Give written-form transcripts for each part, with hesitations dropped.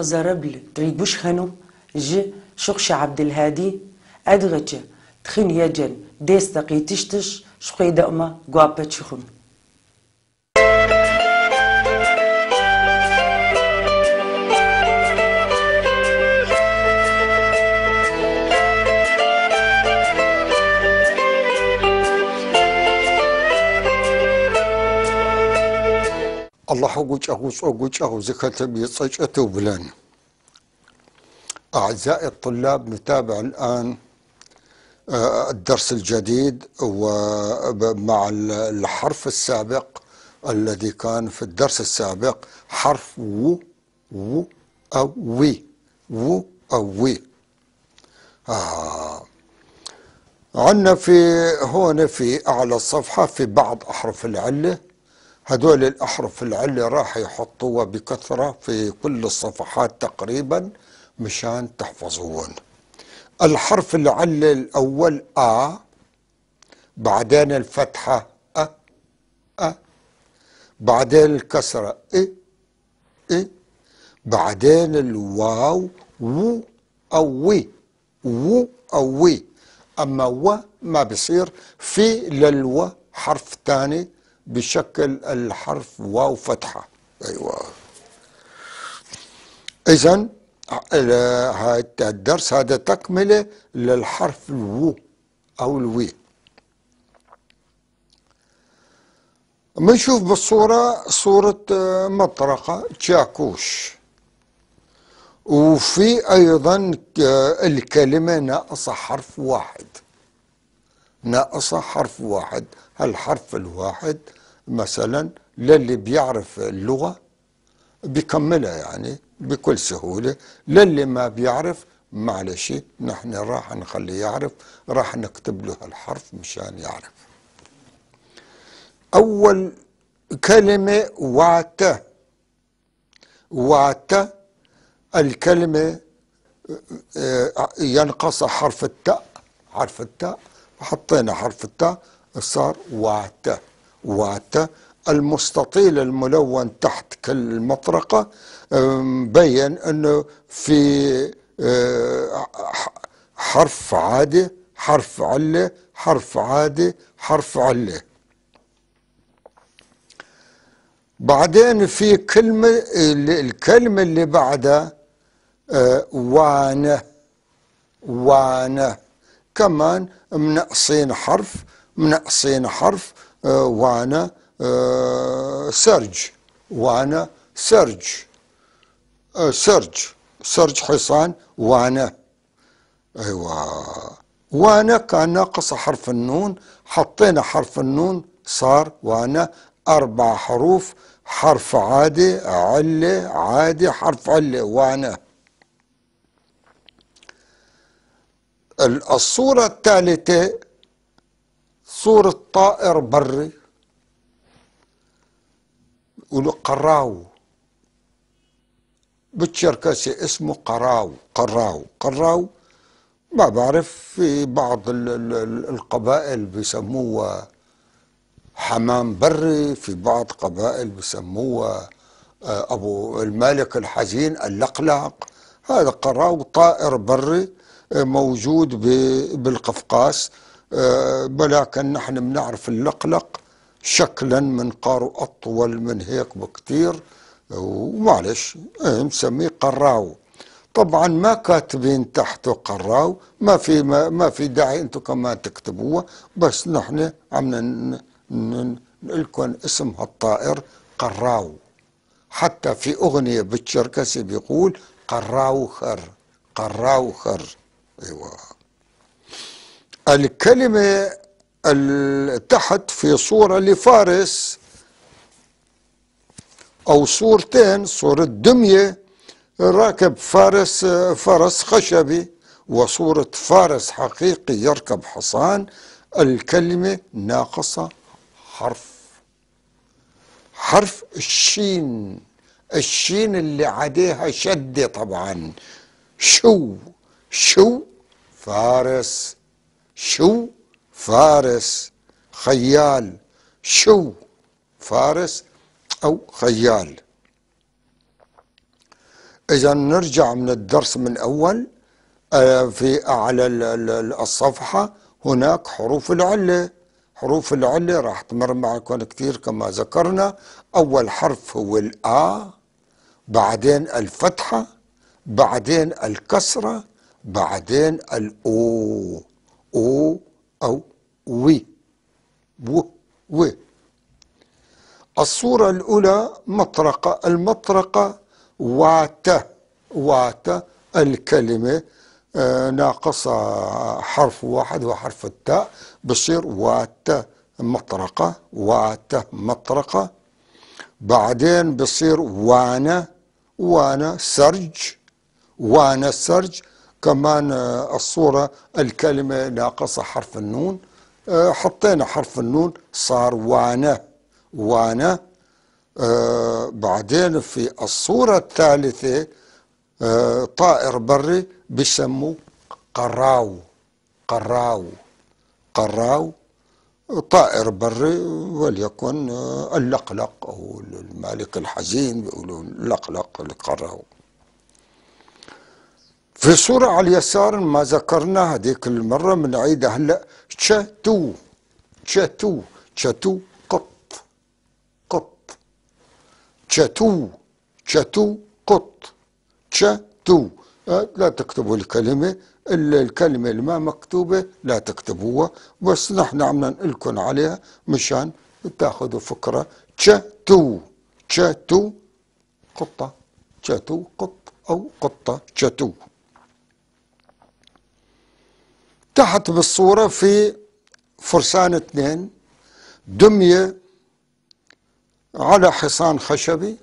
زربل تريبوش خنو ج شخش عبد الهادي أدغتش تخن يجن ديستقي تشتش شقي دقمة قوابة شخم. الله قوش أغو زكتب يتصجأتو بلان. أعزائي الطلاب، نتابع الآن الدرس الجديد ومع الحرف السابق الذي كان في الدرس السابق، حرف و و أو وي، و أو وي. عندنا في هون في أعلى الصفحة في بعض أحرف العلة. هدول الأحرف العلة راح يحطوها بكثرة في كل الصفحات تقريبا مشان تحفظوهن. الحرف العلة الأول آ، بعدين الفتحة أ أ، بعدين الكسرة إ إ، بعدين الواو و أو وي، و أو وي. أما و ما بصير، في للو حرف تاني بشكل الحرف واو فتحة. أيوة. إذن هذا الدرس هذا تكملة للحرف الو أو الوي. بنشوف بالصورة صورة مطرقة تشاكوش، وفي أيضا الكلمة ناقصة حرف واحد، ناقصة حرف واحد. هالحرف الواحد مثلا للي بيعرف اللغة بيكملها بكل سهولة، للي ما بيعرف معلش نحن راح نخليه يعرف، راح نكتب له الحرف مشان يعرف. أول كلمة واتا، واتا الكلمة ينقص حرف التاء، حرف التاء، حطينا حرف التاء صار واتا، واتا. المستطيل الملون تحت كل مطرقة مبين انه في حرف عادي، حرف علة، حرف عادي، حرف علة. بعدين في كلمة، الكلمة اللي بعدها وانة، وانة كمان منقصين حرف، منقصين حرف، وانة، سرج، وانة سرج، سرج، سرج حصان، وانة. أيوة، وانة كان ناقص حرف النون، حطينا حرف النون صار وانة. 4 حروف، حرف عادي، علة، عادي، حرف علة، وانة. الصورة الثالثة صورة طائر بري، قراو بالشركسي اسمه قراو، قراو، قراو. ما بعرف في بعض القبائل بيسموه حمام بري، في بعض قبائل بيسموه أبو المالك الحزين اللقلق. هذا قراو طائر بري موجود بالقفقاس، ولكن نحن بنعرف اللقلق شكلا منقاره أطول من هيك بكتير، ومعلش مسميه قراو. طبعا ما كاتبين تحته قراو، ما في داعي انتم كمان تكتبوه، بس نحن عم نقول لكم اسم هالطائر قراو. حتى في أغنية بالشركسي بيقول قراوخر، قراوخر. أيوة. الكلمة تحت في صورة لفارس أو صورتين، صورة دمية راكب فرس خشبي، وصورة فارس حقيقي يركب حصان. الكلمة ناقصة حرف، حرف الشين، الشين اللي عليها شدة طبعا. شو، شو فارس، شو فارس خيال، شو فارس أو خيال. إذا نرجع من الدرس من أول. في أعلى الصفحة هناك حروف العلة. حروف العلة راح تمر معكم كثير كما ذكرنا. أول حرف هو الآ، بعدين الفتحة، بعدين الكسرة، بعدين الأو، أو أو وي، و و. الصورة الأولى مطرقة، المطرقة وات، وات الكلمة ناقصة حرف واحد وحرف التاء، بصير وات مطرقة، وات مطرقة. بعدين بصير وانا، وانا سرج، وانا سرج. كمان الصورة الكلمة ناقصة حرف النون، حطينا حرف النون صار وانا، وانا. بعدين في الصورة الثالثة طائر بري بسموه قراو، قراو، قراو، طائر بري وليكن اللقلق أو المالك الحزين بيقولوا اللقلق القراو. في صورة على اليسار ما ذكرنا هذيك المرة بنعيدها هلا، تشاتو، تشاتو، تشاتو قط، قط، تشاتو، تشاتو قط، تشاتو. لا تكتبوا الكلمة، الكلمة اللي ما مكتوبة لا تكتبوها، بس نحن عم نقلكم عليها مشان تاخذوا فكرة. تشاتو، تشاتو قطة، تشاتو قط أو قطة، تشاتو. تحت بالصورة في فرسان اثنين، دمية على حصان خشبي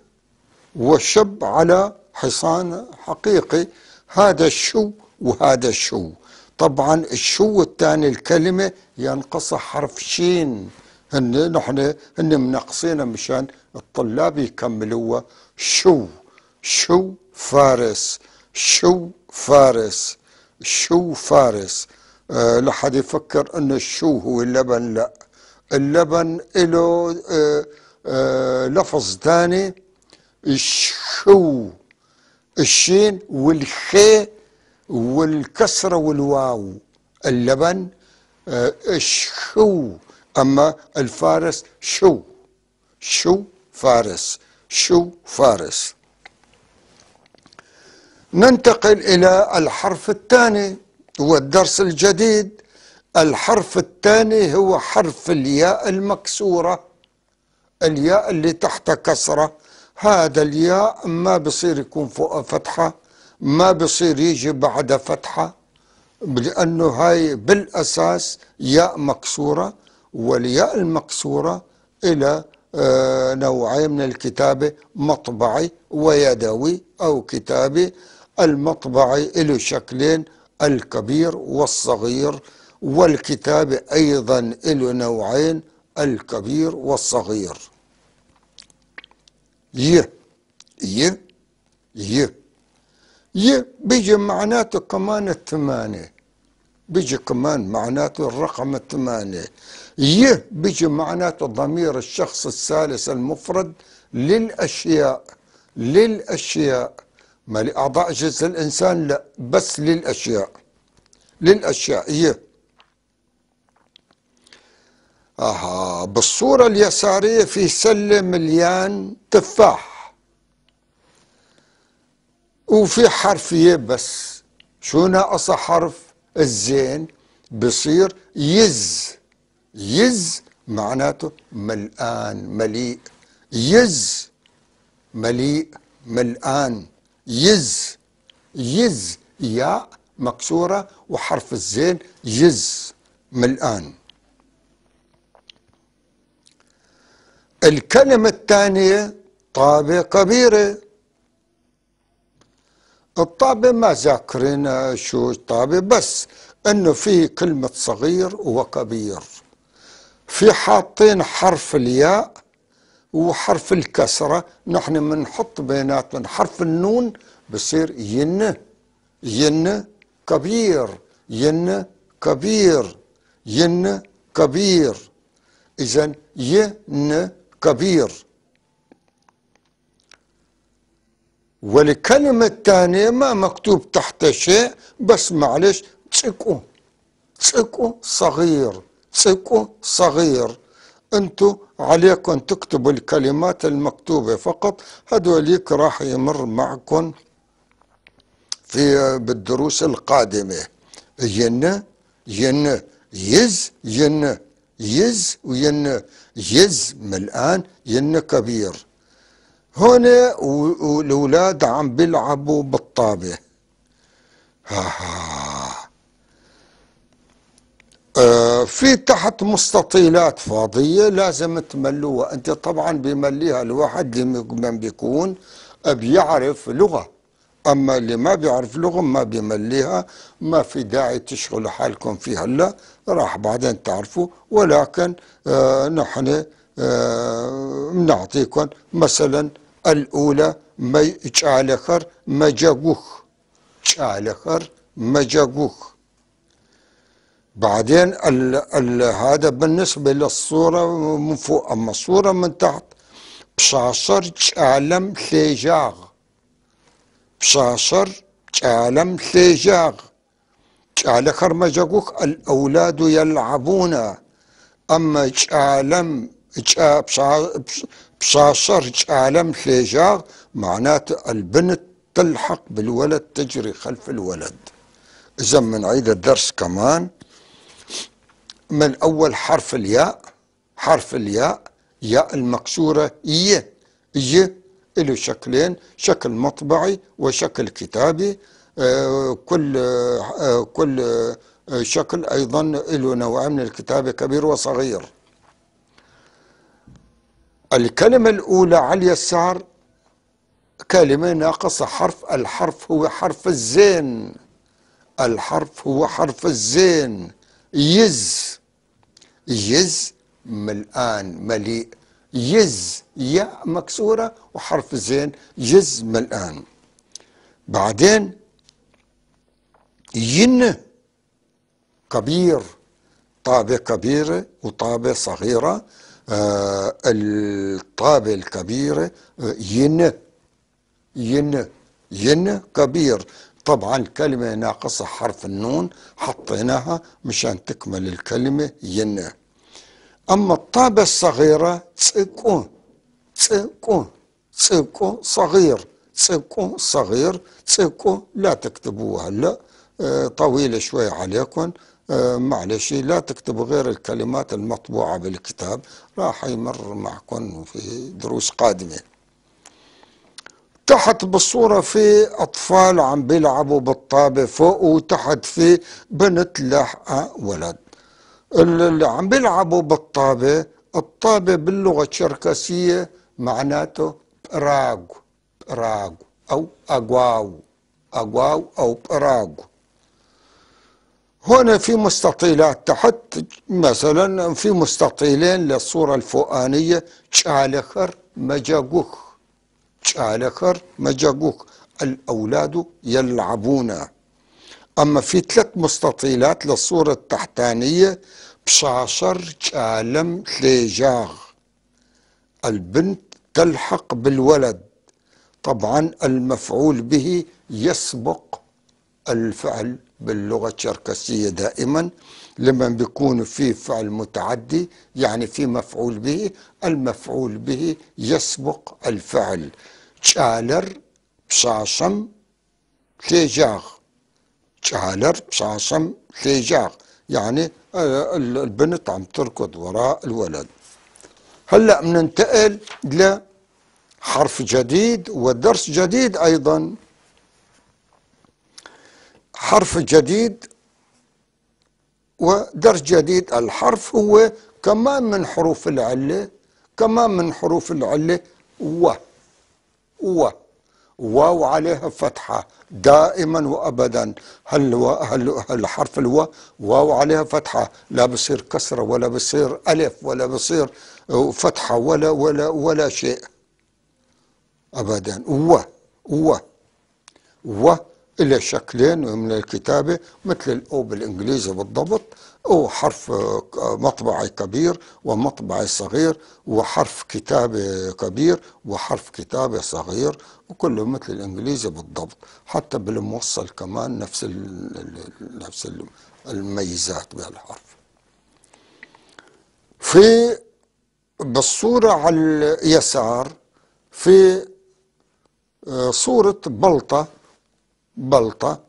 وشب على حصان حقيقي. هذا الشو وهذا الشو. طبعا الشو الثاني الكلمة ينقص حرف شين، هن نحن هن منقصينه مشان الطلاب يكملوها. شو، شو فارس، شو فارس، شو فارس. لحد يفكر انه الشو هو اللبن، لا، اللبن له لفظ ثاني، الشو، الشين والخي والكسرة والواو، اللبن الشو. أما الفارس شو، شو فارس، شو فارس. ننتقل إلى الحرف الثاني والدرس الجديد. الحرف الثاني هو حرف الياء المكسورة، الياء اللي تحت كسرة. هذا الياء ما بصير يكون فوق فتحة، ما بصير يجي بعد فتحة، لأنه هاي بالأساس ياء مكسورة، والياء المكسورة إلى نوعين من الكتابة، مطبعي ويدوي أو كتابي. المطبعي له شكلين، الكبير والصغير، والكتابة أيضا له نوعين، الكبير والصغير. ي، ي، ي، ي بيجي معناته كمان الثمانية، بيجي كمان معناته الرقم الثمانية. ي بيجي معناته ضمير الشخص الثالث المفرد للأشياء، للأشياء، ما لأعضاء جنس الإنسان، لا، بس للأشياء، للأشياء. ي. بالصورة اليسارية في سلة مليان تفاح وفي حرف ي بس، شو ناقص حرف الزين؟ بصير يز، يز معناته ملآن، مليء، يز مليء ملآن، يز، يز ياء مكسورة وحرف الزين، يز ملآن. الكلمة الثانية طابة كبيرة. الطابة ما ذاكرين شو الطابة، بس انه في كلمة صغير وكبير، في حاطين حرف الياء وحرف الكسرة، نحن بنحط بيناتهم حرف النون بصير ين، ين كبير، ين كبير، ين كبير. إذن ين كبير. والكلمة الثانية ما مكتوب تحت شيء، بس معلش цӀыкӀу، цӀыкӀу صغير، цӀыкӀу صغير. انتو عليكم تكتبوا الكلمات المكتوبة فقط، هدوليك راح يمر معكم في بالدروس القادمة. ين، ين، يز، ين، يز، وين، يز ملآن، ين كبير. هون والأولاد عم بيلعبوا بالطابة. ها ها. في تحت مستطيلات فاضية لازم تملوها. انت طبعا بيمليها الواحد لما بيكون بيعرف لغة، اما اللي ما بيعرف لغة ما بيمليها، ما في داعي تشغلوا حالكم فيها هلا، راح بعدين تعرفوا. ولكن نحن بنعطيكم مثلا الاولى кӀалэхэр мэджэгух، кӀалэхэр мэджэгух. بعدين ال هذا بالنسبة للصورة من فوق. أما الصورة من تحت пшъашъэр кӀалэм лъежьагъ، пшъашъэр кӀалэм лъежьагъ. кӀалэхэр мэджэгух الأولاد يلعبون. أما кӀалэм пшъашъэр кӀалэм лъежьагъ معناته البنت تلحق بالولد، تجري خلف الولد. إذا بنعيد الدرس كمان من أول حرف الياء. حرف الياء، ياء المكسورة ي، ي له شكلين، شكل مطبعي وشكل كتابي. كل شكل أيضا له نوعين من الكتابة، كبير وصغير. الكلمة الأولى على اليسار كلمة ناقصة حرف، الحرف هو حرف الزين، الحرف هو حرف الزين. يز، يز ملآن مليء، يز ياء مكسورة وحرف الزين، يز ملآن. بعدين ين كبير، طابة كبيرة وطابة صغيرة. الطابة الكبيرة ين، ين، ين كبير. طبعا الكلمة ناقصة حرف النون، حطيناها مشان تكمل الكلمة ين. أما الطابة الصغيرة цӀыкӀу، цӀыкӀу، цӀыкӀу صغير، цӀыкӀу صغير، цӀыкӀу لا تكتبوها هلا، طويلة شوي عليكم، معلش لا تكتبوا غير الكلمات المطبوعة بالكتاب، راح يمر معكم في دروس قادمة. تحت بالصورة في أطفال عم بيلعبوا بالطابة فوق، وتحت في بنت لاحقة ولد. اللي عم بيلعبوا بالطابة، الطابة باللغة الشركسية معناته براغ، براغ أو أقواو، أقواو أو براغ. هنا في مستطيلات تحت، مثلا في مستطيلين للصورة الفوقانية، кӀалэхэр мэджэгух، кӀалэхэр мэджэгух، الأولاد يلعبون. أما في ثلاث مستطيلات للصورة التحتانية، пшъашъэр кӀалэм лъежьагъ، البنت تلحق بالولد. طبعا المفعول به يسبق الفعل باللغة الشركسية دائما، لما بيكون في فعل متعدي يعني في مفعول به، المفعول به يسبق الفعل. кӀалэр пшъашъэм лъежьагъ، кӀалэр пшъашъэм лъежьагъ، يعني البنت عم تركض وراء الولد. هلأ بننتقل لحرف جديد ودرس جديد أيضا. حرف جديد ودرس جديد. الحرف هو كمان من حروف العلة، كمان من حروف العلة و، و، واو عليها فتحة دائما وأبدا. هل حرف الو واو عليها فتحة، لا بصير كسرة ولا بصير ألف ولا بصير فتحة ولا ولا ولا شيء أبدا. و، و، و إلى شكلين من الكتابة مثل الأو بالإنجليزي بالضبط. وحرف مطبعي كبير ومطبعي صغير، وحرف كتابة كبير وحرف كتابة صغير، وكله مثل الإنجليزي بالضبط. حتى بالموصل كمان نفس الميزات بهالحرف. في بالصورة على اليسار في صورة بلطة. بلطة،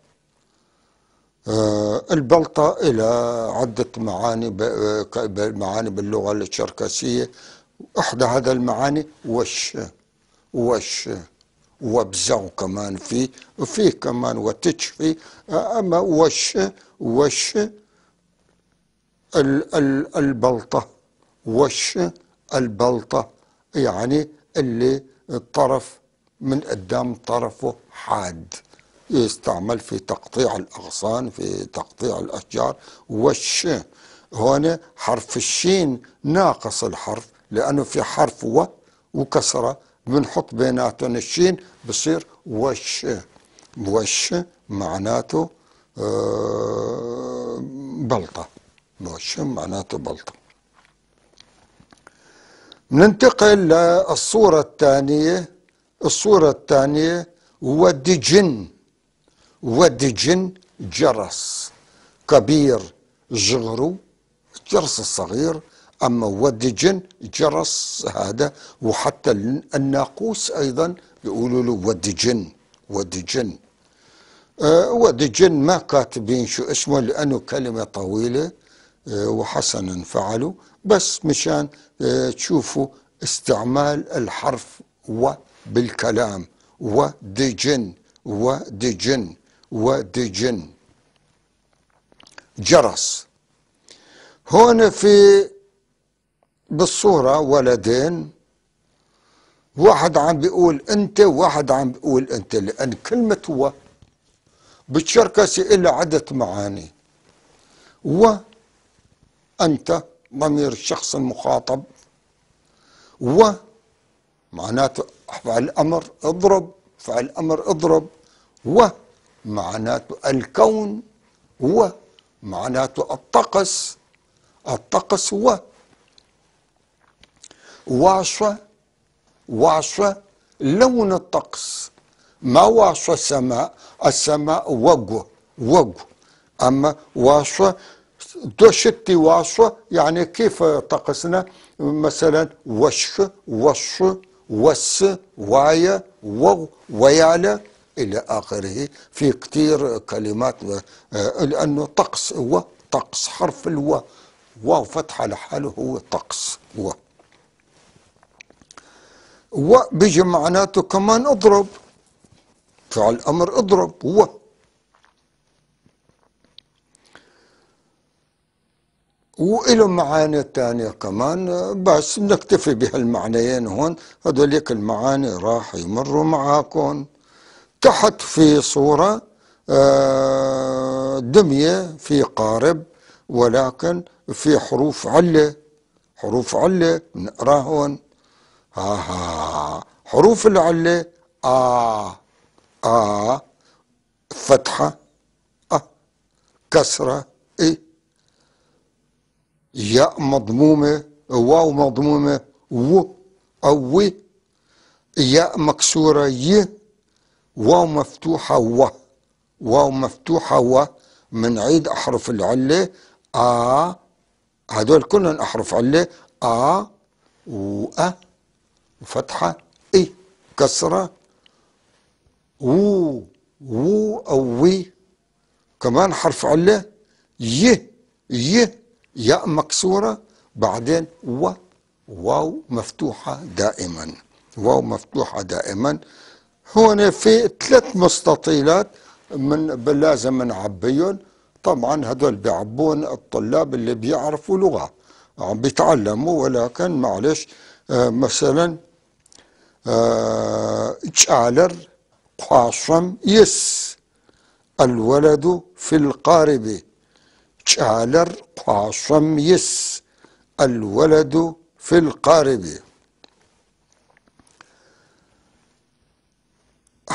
البلطة إلى عدة معاني، معاني باللغة الشركسية. إحدى هذا المعاني وش، وش وبزعو كمان فيه، وفيه كمان وتشفي. أما وش، وش البلطة، وش البلطة يعني اللي الطرف من قدام طرفه حاد، يستعمل في تقطيع الأغصان، في تقطيع الأشجار. وش هون حرف الشين ناقص الحرف، لأنه في حرف و وكسرة، بنحط بيناتهم الشين بصير وش. وش معناته بلطة، وش معناته بلطة. ننتقل للصورة الثانية. الصورة الثانية ودجن. ودجن جرس كبير جغرو، الجرس الصغير. أما ودجن جرس هذا، وحتى الناقوس أيضا بيقولوا له ودجن. ودجن، ودجن ما كاتبين شو اسمه لأنه كلمة طويلة، وحسنا فعلوا، بس مشان تشوفوا استعمال الحرف و بالكلام. ودجن، ودجن، ودجن جرس. هون في بالصورة ولدين، واحد عم بيقول انت وواحد عم بيقول انت، لأن كلمة و بالشركسي إلها عدة معاني. و أنت ضمير الشخص المخاطب، و معناته فعل أمر اضرب، فعل أمر اضرب، و معناته الكون، و معناته الطقس، الطقس. و واشة، واشة لون الطقس، ما واشة السماء، السماء وقو، وقو. أما واشة دوشتي واشة يعني كيف طقسنا مثلا وش، وش، وس، وايا، وغ، ويالا إلى آخره. في كتير كلمات، لأنه طقس هو طقس، حرف الو واو فتحة لحاله هو طقس. و وبيجي معناته كمان اضرب، فعل أمر اضرب. و وإله معاني تانية كمان، بس بنكتفي بهالمعنيين هون. هذوليك المعاني راح يمروا معاكم. تحت في صورة دمية في قارب، ولكن في حروف علة، حروف علة بنقراهن. ها ها حروف العلة آ، آ فتحة، أ كسرة، إي، ياء مضمومة، واو مضمومة، و أو وي، ياء مكسورة، ي، واو مفتوحة، و، واو مفتوحة، و. منعيد أحرف العلة آ، هدول كلهم أحرف علة، آ و أ وفتحة، إي كسرة، و، و أو وي كمان حرف علة، ي، ي ياء مكسورة، بعدين و، واو مفتوحة دائما، واو مفتوحة دائما. هون في 3 مستطيلات من لازم نعبيهم. طبعا هدول بيعبون الطلاب اللي بيعرفوا لغة، عم بيتعلموا، ولكن معلش. مثلا جالر قاشم يس، الولد في القارب. جالر قاشم يس، الولد في القارب.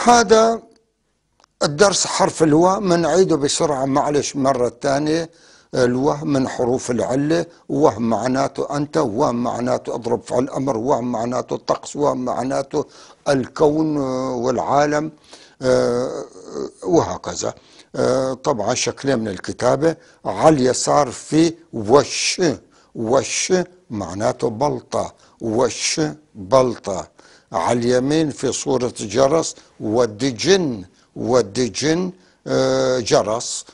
هذا الدرس حرف الواء بنعيده بسرعة معلش مرة ثانية. الوه من حروف العلة، وه معناته أنت، وه معناته اضرب فعل أمر، وه معناته الطقس، وه معناته الكون والعالم، وهكذا. طبعا شكلين من الكتابة. على اليسار في وش، وش معناته بلطة، وش بلطة. على اليمين في صورة جرس ودجن، ودجن جرس،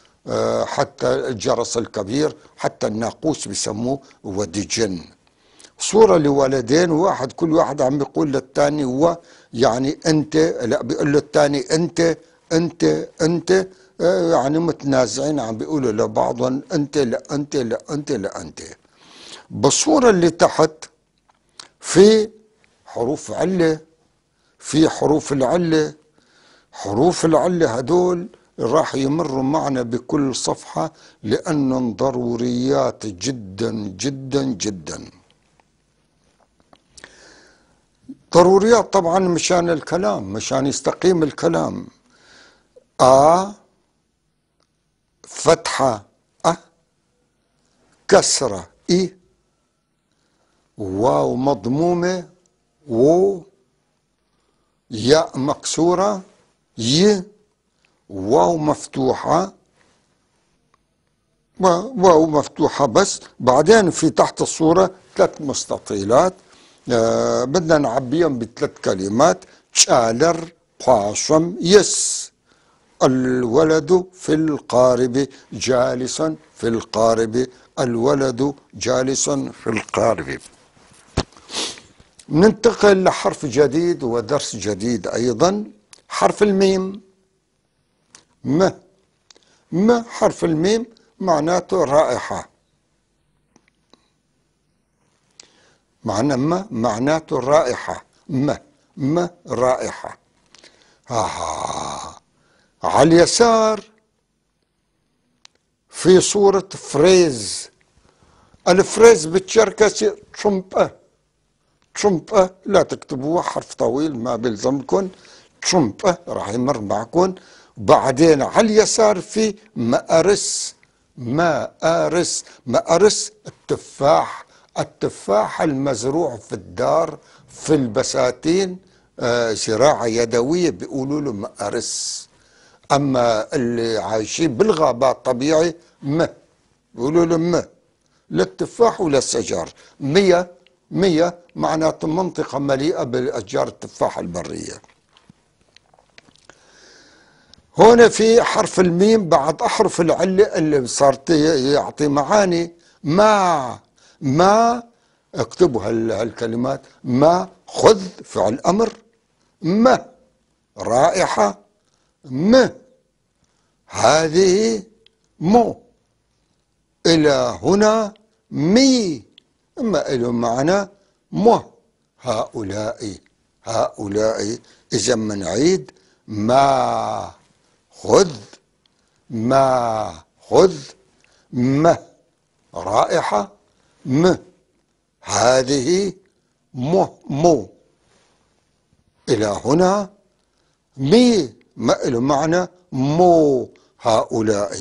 حتى الجرس الكبير، حتى الناقوس بيسموه ودجن. صورة لولدين، واحد كل واحد عم بيقول للثاني هو يعني أنت، لا بيقول للثاني أنت أنت أنت، يعني متنازعين عم بيقولوا لبعضهم أنت لا أنت لا أنت لا أنت. بالصورة اللي تحت في حروف علة، في حروف العلة. حروف العلة هدول راح يمروا معنا بكل صفحة لأنهم ضروريات جدا جدا جدا. ضروريات طبعا مشان الكلام، مشان يستقيم الكلام. آ فتحة أ، كسرة إي، واو مضمومة و، ياء مكسورة ي، واو مفتوحة، واو مفتوحة بس. بعدين في تحت الصورة 3 مستطيلات، بدنا نعبيهم بثلاث كلمات. تشالر قاشم يس، الولد في القارب جالس في القارب، الولد جالس في القارب. ننتقل لحرف جديد ودرس جديد أيضا، حرف الميم. م، م حرف الميم معناته رائحة، معنى م معناته رائحة، م م رائحة. على اليسار في صورة فريز، الفريز بالشركسي تشمبة، تشمبة لا تكتبوها حرف طويل ما بيلزمكم، تشمبة راح يمر معكم. بعدين على اليسار في مأرس، مأرس، مأرس التفاح، التفاح المزروع في الدار في البساتين، زراعة يدوية بيقولوا له مأرس. أما اللي عايشين بالغابات طبيعي م، بيقولوا له م، لا التفاح ولا الشجر. مية، مية معناته منطقة مليئة بالأشجار التفاح البرية. هنا في حرف الميم بعد أحرف العلة اللي صارت يعطي معاني. ما، ما اكتبوا هالكلمات، ما خذ فعل أمر، ما رائحة، م هذه مو، إلى هنا مي، ما إلى معنى مو، هؤلاء، هؤلاء. إذا منعيد ما خذ، ما خذ، ما رائحة، م هذه مو، مو إلى هنا مي، ما إلى معنى مو، هؤلاء.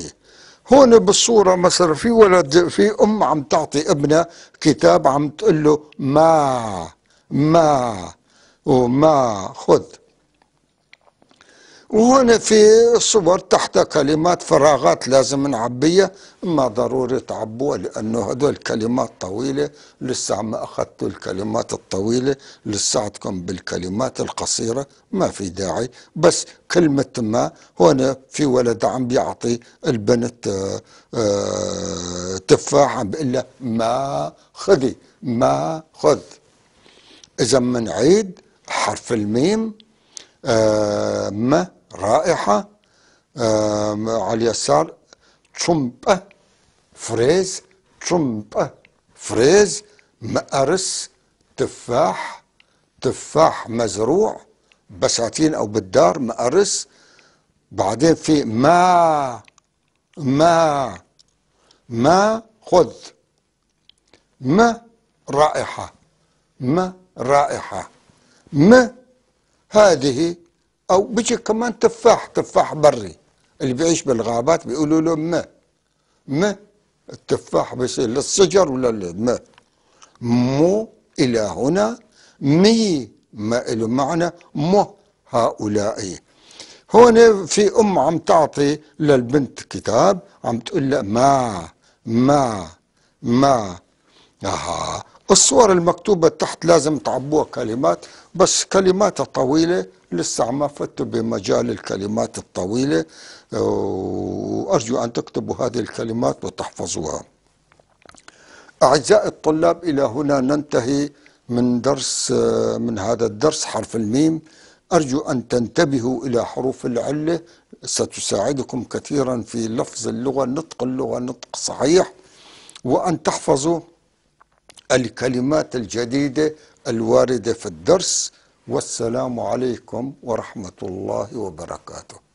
هون بالصورة مثلا في ولد، في أم عم تعطي ابنها كتاب، عم تقول له ما، ما وما خذ. وهنا في صور تحت كلمات فراغات لازم نعبيها، ما ضروري تعبوها لأنه هدول كلمات طويلة، لسه ما أخذتوا الكلمات الطويلة، لساتكم بالكلمات القصيرة، ما في داعي. بس كلمة ما، هنا في ولد عم بيعطي البنت تفاح، عم بيقول لها ما خذي، ما خذ. إذا منعيد حرف الميم، ما رائحة، على اليسار تشمبة فريز، تشمبة فريز، مأرس تفاح، تفاح مزروع بساتين أو بالدار مأرس. بعدين في ما، ما، ما خذ، ما رائحة، ما رائحة، ما هذه. أو بيجي كمان تفاح، تفاح بري اللي بيعيش بالغابات بيقولوا له ما، ما التفاح بيصير للشجر ولا للماء؟ مو إلى هنا، مي ما له معنى، مو هؤلاء. هون في أم عم تعطي للبنت كتاب، عم تقول لها ما ما ما. الصور المكتوبة تحت لازم تعبوها كلمات، بس كلمات طويلة لسه ما فتوا بمجال الكلمات الطويلة، وأرجو أن تكتبوا هذه الكلمات وتحفظوها. أعزائي الطلاب، إلى هنا ننتهي من درس من هذا الدرس حرف الميم. أرجو أن تنتبهوا إلى حروف العلة، ستساعدكم كثيرا في لفظ اللغة، نطق اللغة نطق صحيح، وأن تحفظوا الكلمات الجديدة الواردة في الدرس. والسلام عليكم ورحمة الله وبركاته.